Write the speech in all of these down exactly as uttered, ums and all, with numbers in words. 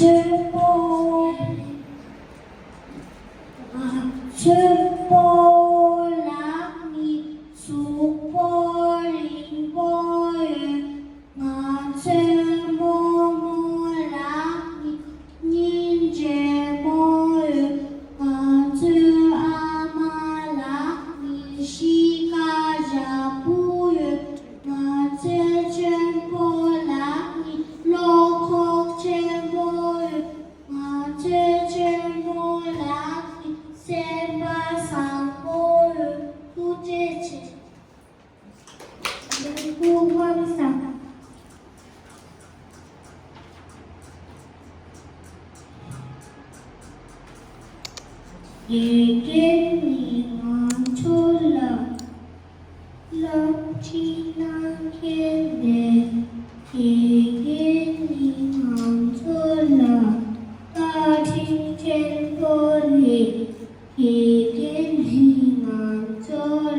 ཆེན་པོ། ང་ཆེན་པོ་ལགས་ནི་གཟུགས་པོ་རིང་པོ་ཡོད། ང་ཚོའི་རྨོ་མོ་ལགས་ནི་སྙིང་རྗེ་མོ་ཡོད། ང་ཚོའི་ཨ་མ་ལགས་ནི་གཤིས་ཀ་འཇའ་པོ་ཡོད། ང་ཚོའི་གཅེན་པོ་ལགས་ནི་བློ་ཁོག་ཆེན་པོ་ཡོད། ང་ཚོའི་གཅེན་པོ་ལགས་ནི་སེམས་པ་བཟང་པོ་ཡོད། ཐུགས་རྗེ་ཆེ། སྐུ་ཁམས་བཟང་། དགེ་རྒན་ནི་ང་ཚོ་ལ་སློབ་ཁྲིད་གནང་མཁན་རེད། དགེ་རྒན་ནི་ང་ཚོ་ལ་བཀའ་དྲིན་ཆེན་པོ་རེད། དགེ་རྒན་ནི་ང་ཚོ་ལ་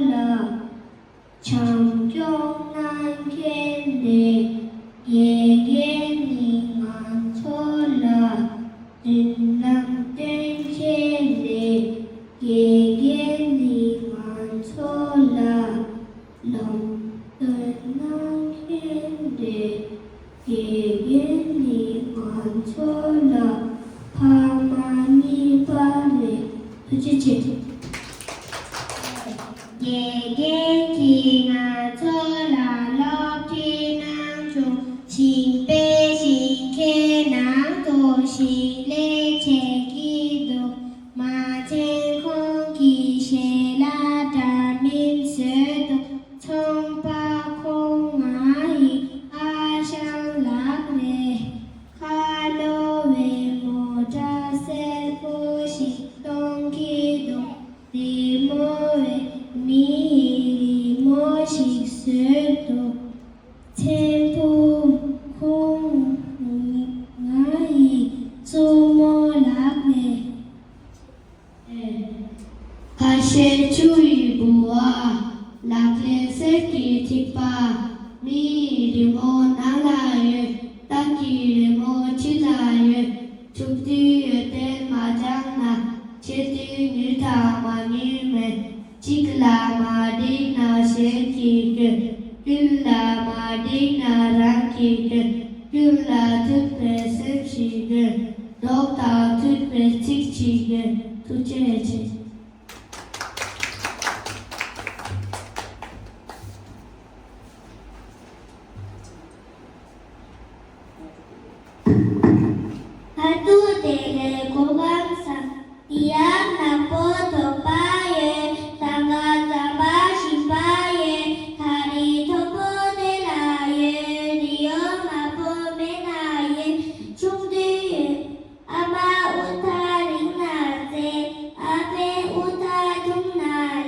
བྱམས་སྐྱོང་གནང་མཁན་རེད། དགེ་རྒན་ནི་ང་ཚོ་ལ་མདུན་ལམ་སྟོན་མཁན་རེད། དགེ་རྒན་ནི་ང་ཚོ་ལ་ལམ་སྟོན་གནང་མཁན་རེད། དགེ་རྒན་ནི་ང་ཚོ་ལ་ཕ་མ་གཉིས་པ་རེད། ཐུགས་རྗེ་ཆེ། དགེ་རྒན་གྱིས་ང་ཚོ་ལ་སློབ་ཁྲིད་གནང་བྱུང་། ཞིང་པའི་ཞིང་ཁའི་ནང་དུ་ཞིང་ལས་བྱེད་ཀྱི་འདུག་མ་ཚད་ཁོང་གིས་ཞལ་ལག་འདྲ་མིན་བཟོས་འདུག་ཚོང་པ་ཁོང་ང་ཡི་ཨ་ཞང་ལགས་རེད། ཁ་ལོ་བའི་མོ་ཊ་སེར་པོ་ཞིག་གཏོང་གི་འདུག་རི་མོ་བའི་མི་ཡི་རི་མོ་ཞིག་བཟོས་འདུག་མཚན་པོ་ཁོང་ང་ཡི་གཙོ་མོ་ལགས་རེད། ཁ་ཤས་ཆུ་ཡི་ལྦུ་བ། ལག་ལེན་གསེར་གྱི་ཐིགས་པ། མི་ཡི་རི་མོ་ནང་ལ་ཡོད། རྟ་གི་རི་མོ་ཕྱི་ལ་ཡོད། ཆུང་དུས་ཡོན་ཏན་མ་སྦྱངས་ན། ཆེ་དུས་ནུས་དང་མ་ནུས་མེད། གཅིག་ལ་མ་འགྲིག་ན་གཞན་གྱིས་སྐྱོན། ཀུན་ལ་མ་འགྲིག་ན་རང་གིས་སྐྱོན། ཀུན་ལ་མཐུན་པའི་སེམས་ཤིག་སྐྱོན། མདོག་དང་མཐུན་པའི་ཚིག་ཅིག་ཡོད། ཐུགས་རྗེ་ཆེ། ཨ་ཏུ་དེ་ལས་གོ་གམ་སང་། དེ་ཡང་ནག་པོ་དོག་པ་ཡོད། ལྷ་ཁང་ཟམ་པ་ཞིམ་པ་ཡོད། ད་རེས་མཐོན་པོ་དེ་ལ་ཡོད། རི་ཡོ་མ་པོ་མེད་ན་ཡོད། ཆུང་དུས་ཡོད། ཨ་མ་དབུ་ཐག་རིང་ན་བཙལ། ཨ་ཕའི་དབུ་ཐག་ཐུང་ན་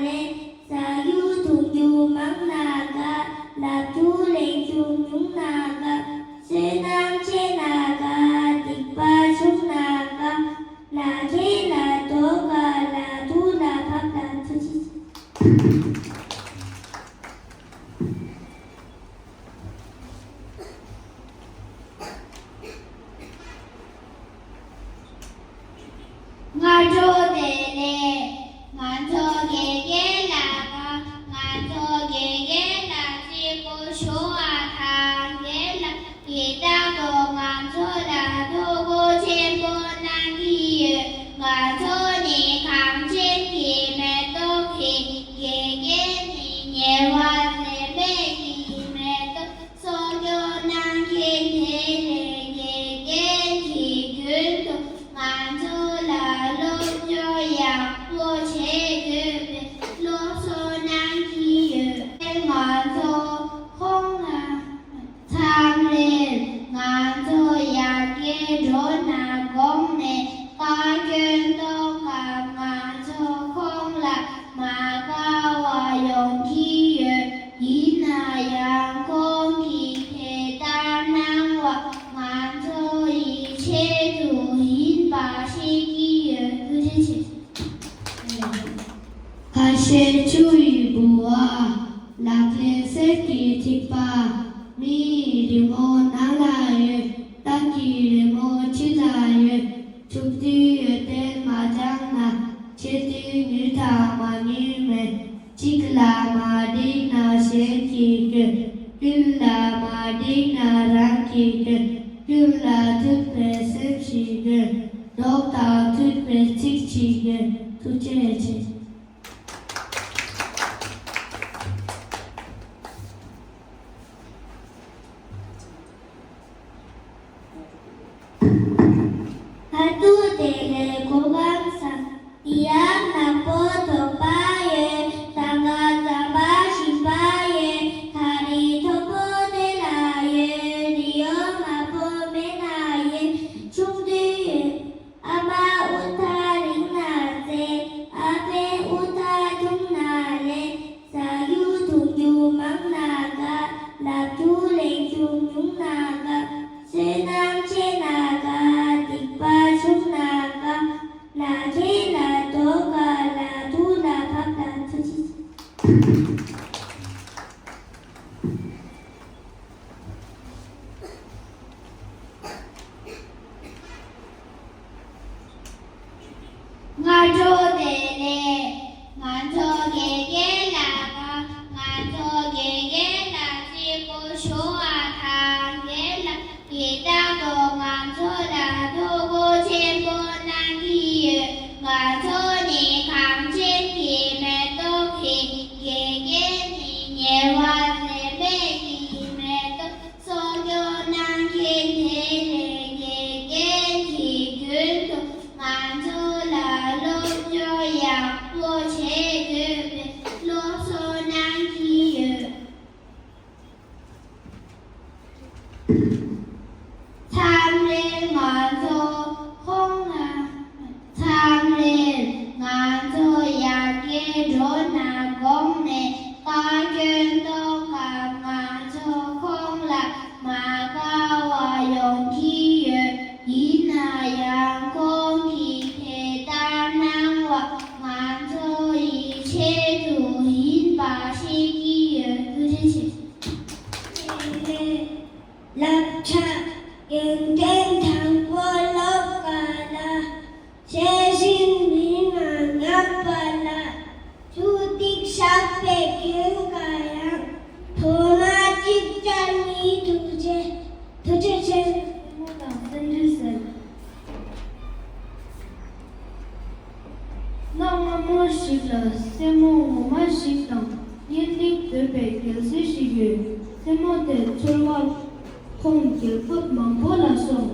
ལེན། ཟ་རྒྱུ་འཐུང་རྒྱུ་མང་ན་དགའ། ལབ་རྒྱུ་ལེན་རྒྱུ་ཉུང་ན་དགའ། བསོད་ནམས་ཆེ་ན་དགའ། སྡིག་པ་ཆུང་ན་དགའ། ལ་ཁྱེད་ལ་དོ་ག་ལ་དུ་ལ་ཕབ་ལ་ཐུ་ཅི། སྔ་དྲོ་བདེ་ལེགས། ང་ཚོ་དགེ་རྒན་ལགས། ང་ཚོ་དགེ་རྒན་ལགས་གཅིག་པུ་ཞུ་བ་དང་། རྒན་ལགས་ཀྱིས་རྟག་ཏུ་ང་ཚོ་ལ་ཐུགས་ཁུར་ཆེན་པོ་གནང་གི་ཡོད། ང་ཚོ་ནི་གངས་ཅན་གྱི་མེ་ཏོག་ཡིན། དགེ་རྒན་ནི་ཉེ་བར་འཛེམ་མེད་ཀྱི་མེ་ཏོག་གསོ་སྐྱོང་གནང་མཁན་དེ་རེད། དགེ་རྒན་གྱིས་རྒྱུན་དུ་ང་ཚོ་ལ་སློབ་སྦྱོང་ཡག་པོ་བྱེད་དགོས་པའི་སློབ་གསོ་གནང་གི་ཡོད། ང་ཚོ་ཁོང་ལ་འཚམས་ལན། ང་ཚོ་ཡར་རྒྱས་འགྲོ་ན་གོང་ནས་བཀའ་བཀྱོན་གཏོང་སྐབས། ང་ཚོ་ཁོང་ལ་མ་དགའ་བ་ཡོང་གི་ཡོད། ཡིན་ན་ཡང་ཁོང་གིས་དེ་ལྟར་གནང་བ་ང་ཚོ་ཡི་ཆེད་དུ་ཡིན་པ་ཤེས་ཀྱི་ཡོད། ཐུགས་རྗེ་ཆེ། ཁ་ཤས་ཆུ་ཡི་ལྦུ་བ། ལག་ལེན་གསེར་གྱི་ཐིགས་པ། མི་ཡི་རི་མོ་ནང་ལ་ཡོད། རྟ་གི་རི་མོ་ཕྱི་ལ། མ་ནུས་མེད། གཅིག་ལ་མ་འགྲིག་ན་གཞན་གྱིས་སྐྱོན། ཀུན་ལ་མ་འགྲིག་ན་རང་གིས་སྐྱོན། ཀུན་ལ་མཐུན་པའི་སེམས་ཤིག་དགོས། མདོག་དང་མཐུན་པའི་ཚིག་ཅིག་དགོས། ཐུགས་རྗེ་ཆེ། ཁ་ཐུག་དེ་ལས་གོ་སྐབས་བཟང་། འདི་ཡང་ནག་པོ་དོག་པ་ཡོད། ཟངས་དཀར་རྩམ་པ་ཞིམ་པ་ཡོད། ད་རེས་མཐོན་པོ་དེ་ལ་ཡོད། རི་བོ་དམར་པོ་མེད་ན་ཡོད། ཆུང་དུས་ཡོད། ཨ་མ་དབུ་ཐག་རིང་ན་བརྩེ། ཨ་ཕའི་དབུ་ཐག་ཐུང་ན་ལེན། ཟ་རྒྱུ་འཐུང་རྒྱུ་མང་ན་དགའ། ལབ་རྒྱུ་ལེན་རྒྱུ་ཉུང་ན་དགའ། བསོད་ནམས་ཆེ་ན་དགའ། སྡིག་པ་ཆུང་ན་དགའ། ལ་ཁྱེད་ལ་དོ་དགའ། ལ་ཐུག་ལ་ཕབ་ལ་ཐུགས་རྗེ་ཆེ། སྔ་དྲོ་བདེ་ལེགས། ང་ཚོ་དགེ་རྒན་ལགས། ང་ཚོ་དགེ་རྒན་ལགས་གཅིག་པུ་ཞུ་བ་དང་། རྒན་ལགས་ཀྱིས་རྟག་ཏུ་ང་ཚོ་ལ་ཐུགས་ཁུར་ཆེན་པོ་གནང་གི་ཡོད། ང་ཚོ་ནི་གངས་ཅན་གྱི་མེ་ཏོག་གི། དགེ་རྒན་ནི་ཉེ་བར་འཛེམ་མེད་ཀྱི་མེ་ཏོག། གསོ་སྐྱོང་གནང་མཁན་དེ་ལས་དགེ་རྒན་གྱིས་རྒྱུན་དུ་ང་ཚོ་ལ་སློབ་སྦྱོང་ཡག་པོ་བྱེད་དགོས་པའི་སློབ་གསོ་གནང་གི་ཡོད། མཚམས་རེར་ང་ཚོ་ཁོང་ལ། མཚམས་རེར་ང་ཚོ་ཡར་རྒྱས་འགྲོ་ན་དགོངས་ནས་བཀའ་བཀྱོན་གཏོང་སྐབས། ང་ཚོ་ཁོང་ལ་མ་དགའ་བ་ཡོང་གི་ཡོད། ཡིན་ན་ཡང་ཁོང་གིས་དེ་ལྟར་གནང་བ་ང་ཚོ་ཡི་ཆེད་དུ་ཡིན་པ་ཤེས་ཀྱི་ཡོད། ཐུགས་རྗེ་ཆེ། བསླབ་བྱ། ཡོན་ཏན་དང་པོ་སློབ་དགའ་ལ། ཤེས་བཞིན་མི་དམངས་ཉམས་པ་ལ། ཆུ་ཐིགས་ཞགས་པའི་རྒྱན་དཀར་ཡང་། ཐོག་མ་གཅིག་ཅར་གཉིས་ཐུགས་རྗེ། ཐུགས་རྗེ་ཆེ། རྩེད་མོ་དང་སེམས་འགྲིག་ཟེར། གནའ་སྔ་མོ་ཞིག་ལ་རྩེད་མོ་ངོ་མ་ཞིག་དང་། གཉེན་སྒྲིག་དགོས་པའི་རྒྱལ་སྲིད་ཞིག་ཡོད། རྩེད་མོ་དེ་འཚོལ་བར་ཁོང་རྒྱལ་ཁབ་མང་པོ་ལ་སོང་།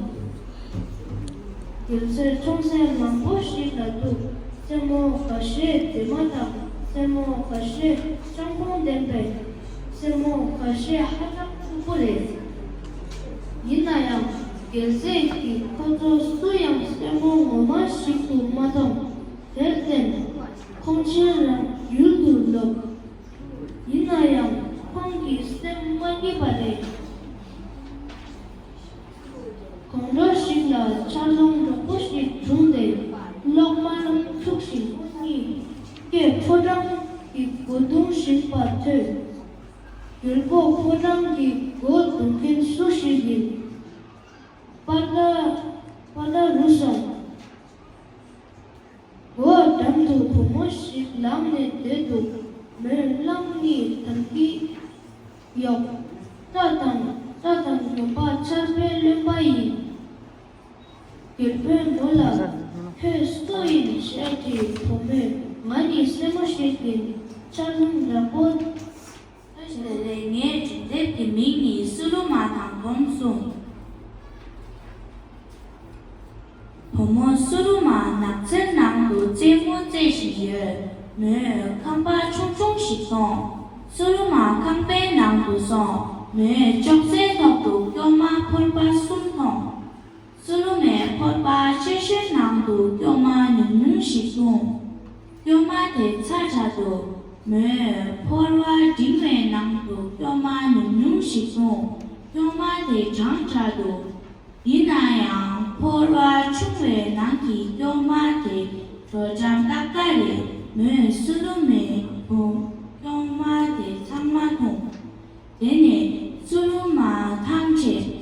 རྒྱལ་སའི་ཚོང་ས་མང་པོ་ཞིག་ལ་འདུག་རྩེད་མོ་འགའ་ཤས་བདེ་མོ་དང་། རྩེད་མོ་འགའ་ཤས་སྤྱང་གོང་ལྡན་པས། རྩེད་མོ་འགའ་ཤས་ཧ་ཅང་སྡུག་པོ་རེད། ཡིན་ན་ཡང་རྒྱལ་སྲས་ཀྱིས་ཁོ་ཚོ་སུ་ཡང་རྩེད་མོ་ངོ་མ་ཞིག་ཏུ་མ་མཐོང་། དེར་བརྟེན་ཁོང་ཆེན་རང་ཡུལ་དུ་ལོག་ཡིན་ན་ཡང་ཁོང་གིས་སེམས་མ་སྐྱིད་པ་རེད། དགོང་དྲོ་ཞིག་ལ་ཆར་རླུང་མགྱོགས་པོ་ཞིག་བྱུང་སྟེ་གློག་དམར་འཁྱུག་ཞིང་ཁོ་གཉིས་ཀྱི་ཕོ་བྲང་གི་སྒོ་རྡུང་བཞིན་པ་ཐོས། རྒྱལ་པོ་ཕོ་བྲང་གི་སྒོ་རྡུང་མཁན་སུ་ཞིག་ཡིན། པ་ཏྲ། པ་ཏྲ་རུ་སོང་། སྒོ་འགྲམ་དུ་བུ་མོ་ཞིག་ལངས་ནས་བསྡད་འདུག་མོས་གླང་གཉིས་དམ་གྱིས་གཡོག་སྐྲ་དང་། སྐྲ་དང་གྱོན་པ་ཆར་པས་རློན་པ་ཡིན། རྒྱལ་པོས་མོ་ལ། ཁྱོད་སུ་ཡིན་ཞེས་དྲིས། བུ་མོས་ང་ནི་སྲས་མོ་ཞིག་ཡིན། ཆར་རླུང་ཡག་པོ། ལགས་ལགས། ངའི་གྲོགས་རེབ་ཀྱི་མིང་ནི་སུ་རུ་མ་དང་གོང་གསུངས། བུ་མོ་སུ་རུ་མ་ནགས་ཚལ་ནང་དུ་རྩེད་མོ་རྩེ་བཞིན་ཡོད། མོས་ཁང་པ་ཆུང་ཆུང་ཞིག་མཐོང་། སུ་རུ་མ་ཁང་པའི་ནང་དུ་སོང་། མོས་ཅོག་ཙེའི་ཐོག་ཏུ་སྐྱོ་མ་ཕོར་པ་གསུམ་མཐོང་། སུ་རུ་མས་ཕོར་པ་ཆེ་ཤོས་ནང་དུ་སྐྱོ་མ་ཉུང་ཉུང་ཞིག་བླུགས། སྐྱོ་མ་དེ་ཚ་དྲགས་འདུག་མོས་ཕོར་པ་འབྲིང་བའི་ནང་དུ་སྐྱོ་མ་ཉུང་ཉུང་ཞིག་བླུགས། སྐྱོ་མ་དེ་གྲང་དྲགས་འདུག་ཡིན་ན་ཡང་ཕོར་པ་ཆུང་བའི་ནང་གི་སྐྱོ་མ་དེ་དྲོ་གྲང་ཏག་ཏག་རེད། མོས་སུ་རུ་མའི་བུ་སྐྱོ་མ་དེ་ཚང་མ་འཐུང་། དེ་ནས་སུ་རུ་མ་ཐང་ཆད།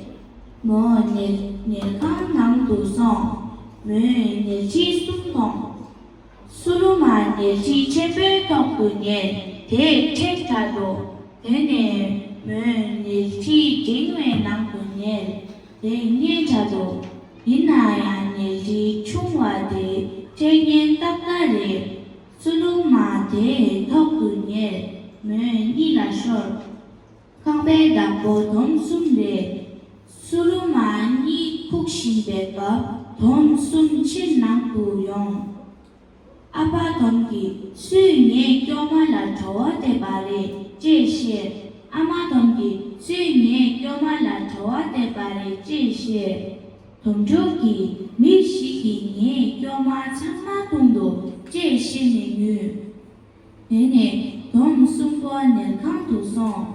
མོ་ནེ་ནེར་ཁང་ནང་དུ་སོང་། མོས་ནེར་ཁྲི་གསུམ་མཐོང་། སུ་ལུ་མ་ཉལ་ཁྲི་ཆེན་པོའི་ཐོག་ཏུ་ཉལ། དེ་ཁྲེགས་དྲགས་འདུག་དེ་ནས་མོས་ཉལ་ཁྲི་འགྲེང་བའི་ནང་དུ་ཉལ། དེ་སྙན་དྲགས་འདུག་ཡིན་ན་ཡང་ཉལ་ཁྲི་ཆུང་བ་དེ་ཁྲེགས་ཉེན་ཏག་ཏག་རེད། སུ་ལུ་མ་དེའི་ཐོག་ཏུ་ཉལ། མོས་གཉིད་ལ་ཤོར། ཁང་པའི་བདག་པོ་དོམ་གསུམ་རེད། སུ་ལུ་མ་གཉིད་ཁུག་བཞིན་པའི་སྐབས་དོམ་གསུམ་ཕྱིར་ནང་དུ་ཡོང་། ཨ་ཕ་དོམ་གྱིས་སུས་ངའི་སྐྱོ་མ་ལ་བྲོ་བ་བརྡབས་པ་རེད་ཅེས་བཤད། ཨ་མ་དོམ་གྱིས་སུས་ངའི་སྐྱོ་མ་ལ་བྲོ་བ་བརྡབས་པ་རེད་ཅེས་བཤད། དོམ་ཕྲུག་གིས་མི་ཞིག་གིས་ངའི་སྐྱོ་མ་ཚང་མ་བཏུང་འདུག་ཅེས་བཤད་ནས་ཉོས། དེ་ནས་དོམ་གསུམ་པོ་ཉལ་ཁང་དུ་སོང་།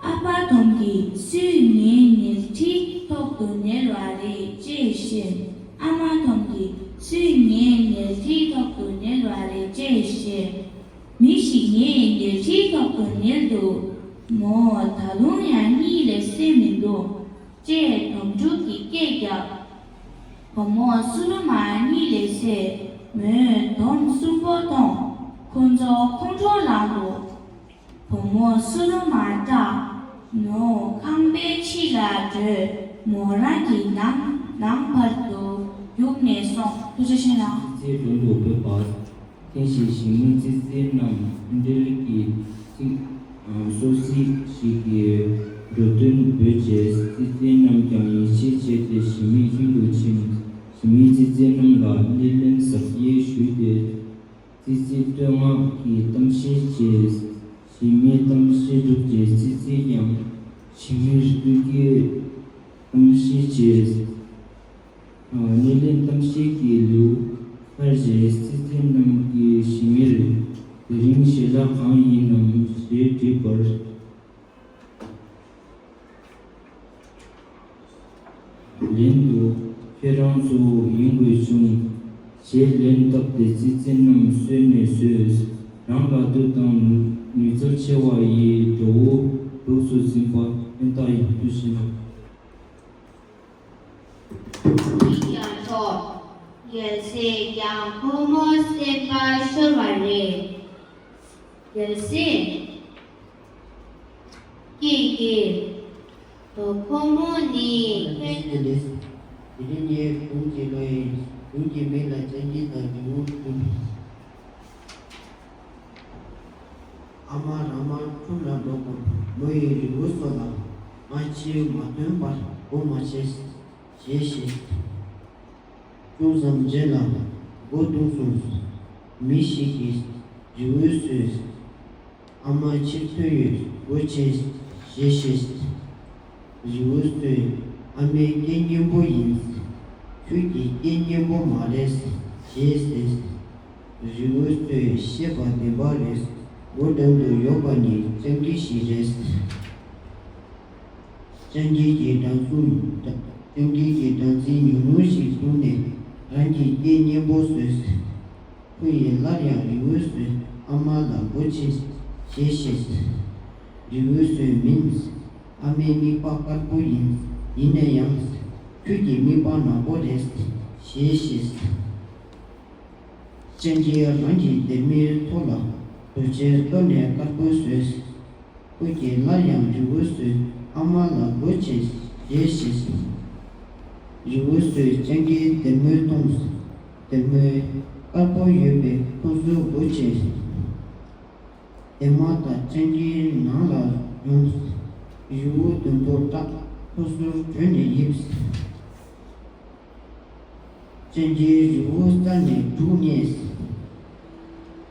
ཨ་ཕ་དོམ་གྱིས་སུས་ངའི་ཉལ་ཁྲིའི་ཐོག་ཏུ་ཉལ་བ་རེད་ཅེས་བཤད། ཨ་མ་དོམ་གྱིས་སུས་ངའི་ཉལ་ཁྲིའི་ཐོག་ཏུ་ཉལ་བ་རེད་ཅེས་བཤད། མི་ཞིག་ངའི་ཉལ་ཁྲིའི་ཐོག་ཏུ་ཉལ་འདུག་མོ་ད་དུང་ཡང་གཉིད་ལས་སད་མི་འདུག་ཅེས་དོམ་ཕྲུག་གིས་སྐད་བརྒྱབ། བུ་མོ་སུ་ལུ་མ་གཉིད་ལས་སད། མོས་དོམ་གསུམ་པོ་མཐོང་། ཁོ་ཚོ་ཁོང་ཁྲོ་ལངས་འདུག་བུ་མོ་སུ་ལུ་མ་སྐྲག་མོ་ཁང་པའི་ཕྱི་ལ་བྲོས། མོ་རང་གི་ནང་ནང་བར་དུ་རྒྱུགས་ནས་སོང་། ཐུགས་རྗེ་ཆེ་གནང་། ཚིག་སྒྲུང་དུ་བོད་པ་ཐེངས་ཤིག་ཞི་མི་ཙི་ཙི་རྣམས་འབྲེལ་གྱི་ཚིག་སོ་སི་ཞིག་གི་འགྲོ་དོན་བོད་ཀྱི་ཙི་ཙི་རྣམས་ཀྱང་ཡིད་ཆེས་བྱས་ཏེ་ཞི་མིའི་ཁྱིམ་དུ་ཕྱིན། ཞི་མི་ཙི་ཙི་རྣམས་ལ་སྣེ་ལེན་གཟབ་རྒྱས་ཞུས་ཏེ། ཙི་ཙི་བསྟོད་བསྔགས་ཀྱི་གཏམ་བཤད་བྱས། ཞི་མིའི་གཏམ་བཤད་གྲུབ་རྗེས་ཙི་ཙི་ཡང་ཞི་མིར་བསྟོད་ཀྱི་གཏམ་བཤད་བྱས། སྣེ་ལེན་གཏམ་བཤད་ཀྱི་ལེའུ་ཚར་རྗེས་ཙི་ཙི་རྣམས་ཀྱིས་ཞི་མིར་དེ་རིང་ཞལ་ལག་གང་ཡིན་ནམ་ཞེས་དྲིས་པར། ལན་དུ། ཁྱེད་རང་ཚོ་ཡིན་དགོས་བྱུང་། ཞེས་ལན་བཏབ་སྟེ་ཙི་ཙི་རྣམས་གསོས་ནས་ཟོས། རང་ལ་ལྟོས་དང་ནུས་རྩལ་ཆེ་བ་ཡིས་གྲོགས་བོ་ལོགས་སུ་ཟིན་པ་ཕན་བཏགས་ཡིན། ཐུགས་རྗེ་ཆེ། ཡང་ཐོག་རྒྱལ་སྲས་ཀྱང་ཕོ་མོ་སེམས་པ་ཤོར་བ་རེད། རྒྱལ་སྲས་ཀྱིས་ཀྱིས། ད་ཕོ་མོ་ནི་ཕན། དེ་རིང་ངས་སྒྲུང་གཅིག་ཀློག་ཡིན། སྒྲུང་གི་མིང་ལ་སྤྱང་ཀི་དང་རི་བོ་བདུན། ཨ་མ་རང་མ་ཁྲོམ་ལ་འགྲོ་སྐབས་མོ་ཡིས་རི་བོ་སོགས་ལ་ང་ཕྱིར་མ་ཐོན་པར་སྒོ་མ་ཕྱེ། ཞེས་བཤད། ཅུང་ཙམ་རྗེས་ལ་སྒོ་བརྡུངས་སོང་། མི་ཞིག་གིས་རི་བོས་ཟོས། ཨ་མ་ཕྱིར་ཐོན་ཡོད། སྒོ་ཕྱེ། ཞེས་བཤད། རི་བོས་ཟོས། ཨ་མའི་སྐད་སྙན་པོ་ཡིན། ཁྱོད་ཀྱི་སྐད་སྙན་པོ་མ་རེད། ཞེས་ཟེར། རི་བོས་ཟོས། བཤད་པ་བདེན་པ་རེད། སྒོ་འགྲམ་དུ་ཡོད་པ་ནི་སྤྱང་ཀི་ཞིག་རེད། སྤྱང་ཀི་གི་སྦྲང་རྩི། སྤྱང་ཀི་གི་སྦྲང་རྩི་ཉུང་ཉུང་ཞིག་བཏུང་ནས་རང་གི་སྐད་སྙན་པོ་བཟོས། ཁོ་ཡིས་སླར་ཡང་རི་བོས་ཟོས། ཨ་མ་ལ་སྒོ་ཕྱེ། ཞེས་བཤད། རི་བོས་ཟོས། མིན། ཨ་མའི་མིད་པ་དཀར་པོ་ཡིན། ཡིན་ན་ཡང་། ཁྱོད་ཀྱི་མིད་པ་ནག་པོ་རེད། ཞེས་བཤད། སྤྱང་ཀིས་རང་གི་སྡེར་མོའི་ཐོག་ལ་རྡོ་གཅལ་གཏོར་ནས་དཀར་པོ་བཟོས། ཁོ་གིས་སླར་ཡང་རི་བོས་ཟོས། ཨ་མ་ལ་སྒོ་ཕྱེ། ཞེས་བཤད། རི་བོས་ཟོས། སྤྱང་ཀིའི་སྡེར་མོ་མཐོང་། སྡེར་མོ་དཀར་པོ་ཡོད་པས་ཁོ་ཚོའི་སྒོ་ཕྱེ། སྡེར་མོ་དང་སྤྱང་ཀི་ནང་ལ་ཡོང་། རི་བོ་བདུན་པོ་སྐྲག་ཁོ་ཚོར་བྲོས་ནས་ཡིབས། སྤྱང་ཀིས་རི་བོ་རྩ་ནས་སྒྲུག་ཉེས།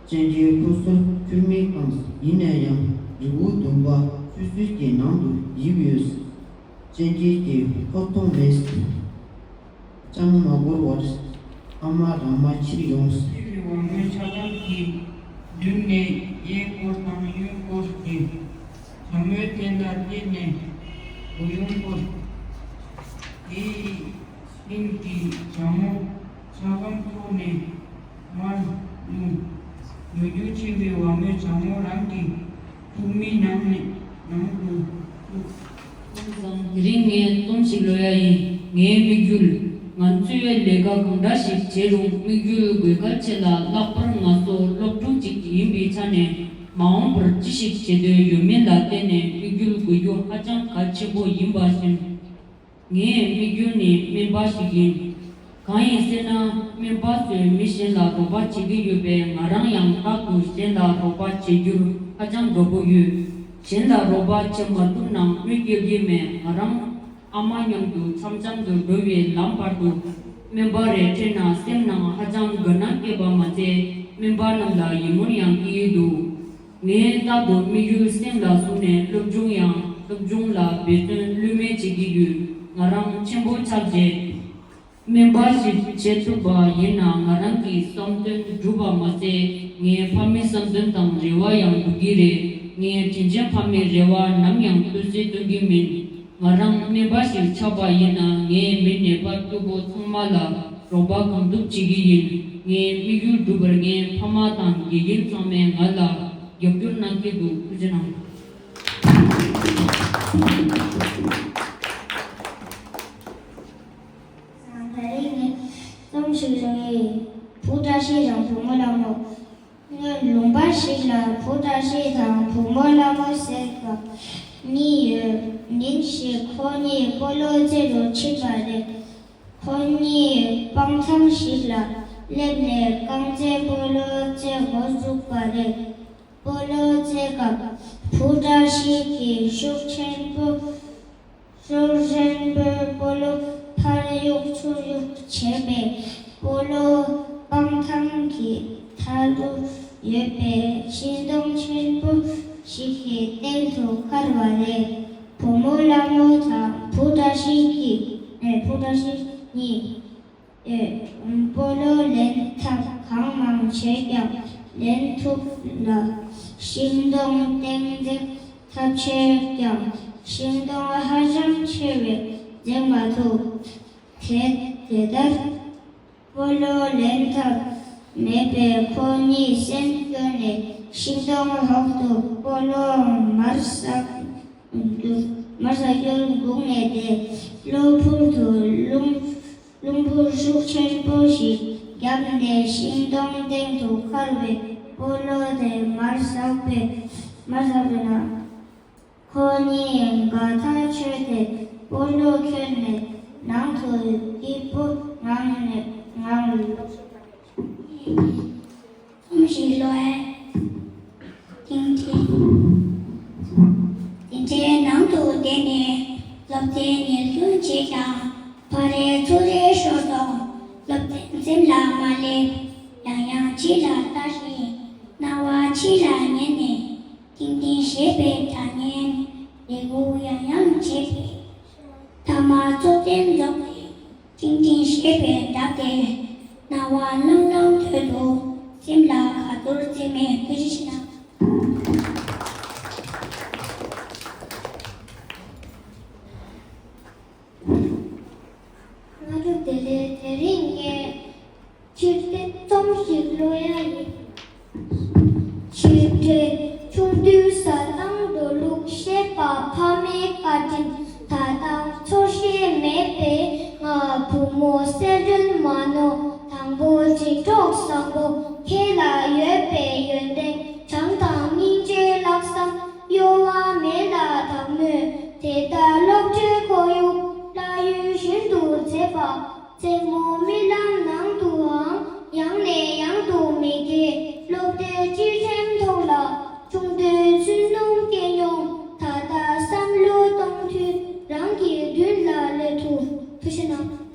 སྤྱང་ཀིས་ཁོ་ཚོར་ཁྱུར་མིད་བཏང་། ཡིན་ན་ཡང་རི་བོ་བདུན་པ་ཆུ་ཚོད་ཀྱི་ནང་དུ་ཡིབས་ཡོད། སྤྱང་ཀི་གིས་ཁོ་མཐོང་མེད། ཅང་མ་འགོར་བར་ཨ་མ་རང་མ་ཕྱིར་ཡོང་། ཕྱིར་བུ་མོའི་ཆ་སྒམ་གྱི་མདུན་ནས་གཡས་སྐོར་དང་གཡོན་སྐོར་གྱི་བུ་མོའི་ཐད་ལ་སླེབས་ནས་མགོ་ཡོམ་བསྐོར། དེའི་སྟེང་གི་བྱ་མོ་ཆ་སྒམ་ཐོག་ནས་མར་བླུགས། ཉུང་ཉུང་ཆེ་བའི་བུ་མོའི་བྱ་མོ་རང་གི་ཐུག་མིའི་ནང་ནས་ནང་དུ་བཅུག་ཁོང་ཚང་། དེ་རིང་ངས་རྩོམ་ཞིག་ཀློག་ཡ་ཡིན། ངའི་མིག་འགྱུར། ང་ཚོས་ལས་ཀ་གང་འདྲ་ཞིག་བྱས་རུང་དམིགས་ཡུལ་དགོས་གལ་ཆེ་ལ། ལྷག་པར་ང་ཚོ་སློབ་ཕྲུག་ཅིག་ཡིན་པའི་ཆ་ནས་མ་འོངས་པར་ཅི་ཞིག་བྱེད་འདོད་ཡོད་མེད་ལ་བརྟེན་ནས་དམིགས་ཡུལ་དགོས་རྒྱུ་ཧ་ཅང་གལ་ཆེན་པོ་ཡིན་པ་བཞིན། ངའི་དམིགས་ཡུལ་ནི་སྨན་པ་ཞིག་ཡིན། གང་ཡིན་ཟེར་ན། སྨན་པ་ཚོས་མི་གཞན་ལ་རོགས་པ་བྱེད་ཀྱི་ཡོད་པས། ང་རང་ཡང་རྟག་ཏུ་གཞན་ལ་རོགས་པ་བྱེད་རྒྱུར་ཧ་ཅང་དགའ་པོ་ཡོད། གཞན་ལ་རོགས་པ་བྱེད་མ་ཐུབ་ན་གནོད་སྐྱེལ་གྱི་མེད། ང་རང་ཨ་མ་མཉམ་དུ་འཆམ་འཆམ་དུ་འགྲོ་བའི་ལམ་བར་དུ་སྨན་པ་རེ་འཕྲད་ན་སེམས་ནང་ཧ་ཅང་དགའ་སྣང་སྐྱེས་པ་མ་ཚད། སྨན་པ་རྣམས་ལ་ཡིད་སྨོན་ཡང་སྐྱེ་ཡི་འདུག་ངས་རྟག་ཏུ་དམིགས་ཡུལ་སེམས་ལ་བཟུང་ནས་སློབ་སྦྱོང་ཡང་སློབ་སྦྱོང་ལ་འབད་བརྩོན་ལྷོད་མེད་བྱེད་ཀྱི་ཡོད། ང་རང་ཆེན་པོ་ཆགས་རྗེས་སྨན་པ་ཞིག་བྱེད་ཐུབ་པ་ཡིན་ན་ང་རང་གི་བསམ་དོན་འགྲུབ་པ་མ་ཟད། ངའི་ཕ་མའི་བསམ་དོན་དང་རེ་བ་ཡང་འགྲུབ་ཀྱི་རེད། ངའི་དྲིན་ཅན་ཕ་མའི་རེ་བ་ནམ་ཡང་བསྐྱར་གསོ་གཏོང་གི་མིན། ང་རང་སྨན་པ་ཞིག་ཆགས་པ་ཡིན་ན་ངའི་མི་ནད་པ་སྐྱོ་པོ་ཚང་མ་ལ་རོགས་པ་གང་ཐུབ་བྱེད་ཀྱི་ཡིན། ངའི་དམིགས་ཡུལ་འགྲུབ་པར་ངའི་ཕ་མ་དང་དགེ་རྒན་ཚང་མས་ང་ལ་རྒྱབ་སྐྱོར་གནང་གི་འདུག་ཐུགས་རྗེ་གནང་། ད་རེས་ངས་རྩོམ་ཞིག་བྲིས་ཡིན། བུ་བཀྲ་ཤིས་དང་བུ་མོ་ལྷ་མོ། སྔོན་ལུང་པ་ཞིག་ལ་བུ་བཀྲ་ཤིས་དང་བུ་མོ་ལྷ་མོ་ཟེར་བ་གཉིས་ཡོད། ཉིན་ཞིག་ཁོ་གཉིས་སྤོ་ལོ་རྩེ་རུ་ཕྱིན་པ་རེད། ཁོ་གཉིས་སྤང་ཐང་ཞིག་ལ་སླེབས་ནས་རྐང་རྩེད་སྤོ་ལོ་རྩེ་འགོ་བཙུགས་པ་རེད། སྤོ་ལོ་རྩེ་སྐབས་བུ་བཀྲ་ཤིས་ཀྱིས་ཤུགས་ཆེན་པོ། ཤུགས་ཆེན་པོས་སྤོ་ལོ་ཕར་གཡུག་ཚུར་གཡུག་བྱས་པས། སྤོ་ལོ་སྤང་ཐང་གི་མཐའ་རུ་ཡོད་པའི་ཤིང་སྡོང་ཆེན་པོ་ཞིག་གི་སྟེང་དུ་འཁར་བ་རེད། བུ་མོ་ལྷ་མོ་དང་བུ་བཀྲ་ཤིས་ཀྱིས། ཨེ། བུ་བཀྲ་ཤིས་གཉིས། ཨེ། སྤོ་ལོ་ལེན་ཐབས་གང་མང་བྱས་ཀྱང་ལེན་ཐུབ་ལ། ཤིང་སྡོང་སྟེང་འཛེག་ཐབས་བྱས་ཀྱང་ཤིང་སྡོང་ཧ་ཅང་ཆེ་བས་འཛེག་མ་ཐུབ། དེ་དེ་ལྟར་སྤོ་ལོ་ལེན་ཐབས་མེད་པས་ཁོ་གཉིས་སེམས་སྐྱོ་ནས་ཤིང་སྡོང་འོག་ཏུ་སྤོ་ལོ་མར་ཟག་མར་ཟག་རྒྱུར་སྒུག་ནས་བསྡད། གློ་བུར་དུ་རླུང་རླུང་བུ་ཤུགས་ཆེན་པོ་ཞིག་བརྒྱབ་ནས་ཤིང་སྡོང་སྟེང་དུ་འཁར་བའི་སྤོ་ལོ་དེ་མར་ཟག་པས། མར་ཟག་པས་ན། ཁོ་གཉིས་དགའ་ཐག་ཆོད་དེ་སྤོ་ལོ་ཁྱེར་ནས་ནང་དུ་སྐྱིད་པོ་ངང་ནས་ངང་ལ་ལོག་སོང་། རྩོམ་ཞིག་ཀློག་ཡ། ཏིང་ཏིང་། དེ་འདྲའི་ནང་དུ་བསྡད་ནས་སློབ་ཚན་ཉུལ་སྐྱོན་བྱས་ཀྱང་ཕར་རེ་ཚུར་རེ་ཤོར་སོང་། སློབ་ཚན་སེམས་ལ་མ་སླེབས། ཡང་ཡང་ཕྱི་ལ་ལྟ་བཞིན་སྣང་བ་ཕྱི་ལ་ཉལ་ནས། ཏིང་ཏིང་ཞེས་པའི་སྒྲ་སྙན་ལེ་ལོ་ཡང་ཡང་བྱས་པས། མཐའ་མ་ཚོགས་ཐེངས་རྫོགས་ཏེ། ཏིང་ཏིང་ཞེས་པའི་སྒྲ་དེ་རྣ་བར་ལྷང་ལྷང་ཐོས་འདུག་སེམས་ལ་ག་ཚོད་བརྩེ་མེད། ཐུགས་རྗེ་ཆེ་གནང་། སྔ་དྲོ་བདེ་ལེགས། དེ་རིང་ངས་ཕྱིར་བལྟས་རྩོམ་ཞིག་ཀློག་ཡ་ཡིན། ཕྱིར་བལྟས། ཆུང་དུས་ཟ་དང་འགྲོ་ལུགས་ཤེས་པ་ཕ་མའི་བཀའ་དྲིན། ད་ལྟ་ཚོར་ཤེས་མེད་པས་ང་བུ་མོ་གསལ་སྒྲོན་མ་ནོར། དང་པོ་འཛིན་གྲོགས་བཟང་པོ་ཁྱེད་ལ་ཡོད་པའི་ཡོན་ཏན། བྱམས་དང་སྙིང་རྗེ་ལྷག་བསམ་གཡོ་བ་མེད་ལ་དག་མོས། དེ་ལྟར་སློབ་གྲྭའི་ཁོར་ཡུག་ལྷ་ཡུལ་བཞིན་དུ་མཛེས་པ། རྩེད་མོ་རྨི་ལམ་ནང་དུའང་ཡང་ནས་ཡང་དུ་མི་དགེ། སློབ་གྲྭའི་སྤྱི་ཁྲིམས་ཐོག་ལ་ཆུང་དུས་ཚུར་སྣང་སྐྱེས་མྱོང་། ད་ལྟ་བསམ་བློ་གཏོང་དུས་རང་གི་མདུན་ལ་སླེབས་ཐུབ། ཐུགས་རྗེ་གནང་།